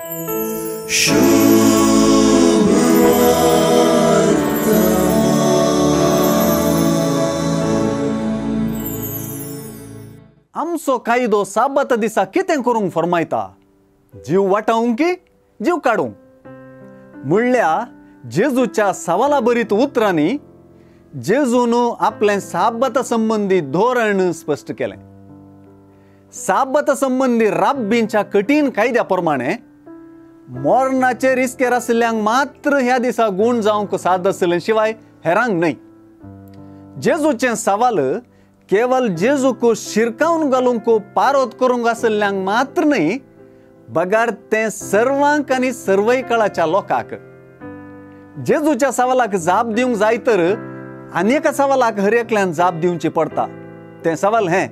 आमचो कायदो साबात दिसा कितें करूंक फरमायता? जीव वाटावंक की जीव काडूंक? म्हणल्या जेजूच्या सवाला भरीत उतरांनी जेजून आपलें साबाता संबंदी धोरण स्पश्ट केलें. साबाता संबंदी राब्बींच्या कठीण कायद्या प्रमाणे मरणाचे रिस्केर आशिल्ल्यांक मात्र ह्या दिसा गूण जावंक साद आशिल्लें शिवाय हेरांक न्हय. जेजूचें सवाल केवल जेजूक शिरकावन घालूंक पारोत करूंक आशिल्ल्यांक मात्र न्हय, बगार तें सर्वांक आनी सर्वय काळाच्या लोकांक. जेजूच्या सवालाक जाप दिवंक जाय तर आनी एका सवालाक हर एकल्यान जाप दिवची पडटा. तें सवाल हें,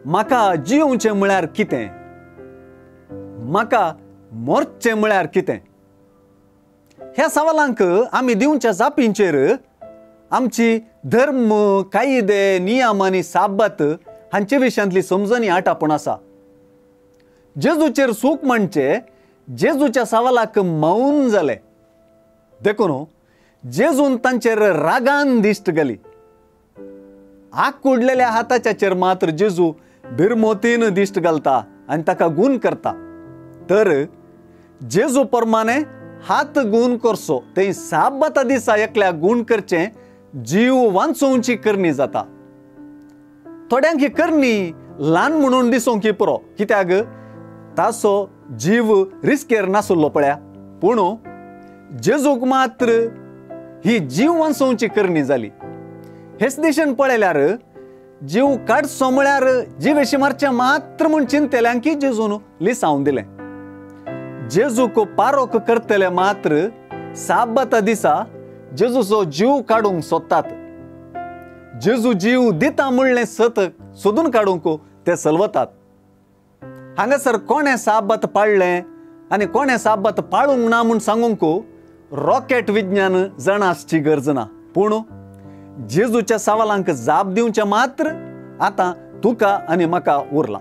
म्हाका जियोवचें म्हळ्यार कितें? म्हाका मरचें म्हळ्यार कितें? ह्या सवालांक आमी दिवच्या जापींचेर आमची धर्म, कायदे, नियम आनी साबात हांचे विशयांतली समजणी आटापून आसा. जेजूचेर सूख म्हणचे जेजूच्या सवालाक मौन जालें. देखून जेजून तांचेर रागान दिश्ट घाली. आकुडलेल्या हाताच्याचेर मात्र जेजू भिरमोतीन दिश्ट घालता आनी ताका गूण करता. तर जेजू प्रमाणे हात गूण करचो ते साबाता दिसा एकल्या गूण करचें जीव वांचोवची करणी जाता. थोड्यांक ही करणी ल्हान म्हणून दिसूंक पुरो, कित्याक ताचो जीव रिस्केर नासलो पळया. पूण जेजूक मात्र ही जीव वांचोवची करणी जाली. हेच दिशेन पळयल्यार जीव काडचो म्हळ्यार जिवेशी मारचें मात्र म्हूण चिंतल्यांक जेजून लिसावन दिलें. जेजूक पारोख करतले मात्र साबाता दिसा जेजूचो जीव काडूंक सोदतात. जेजू जीव दिता म्हणलें सत सोदून काडूंक ते सलवतात. हांगासर कोणें साबात पाळ्ळें आनी कोणें साबात पाळूंक ना म्हूण सांगूंक रॉकेट विज्ञान जाणा आसची गरज ना. पूण जेजूच्या सवालांक जाप दिवचें मात्र आतां तुका आनी म्हाका उरलां.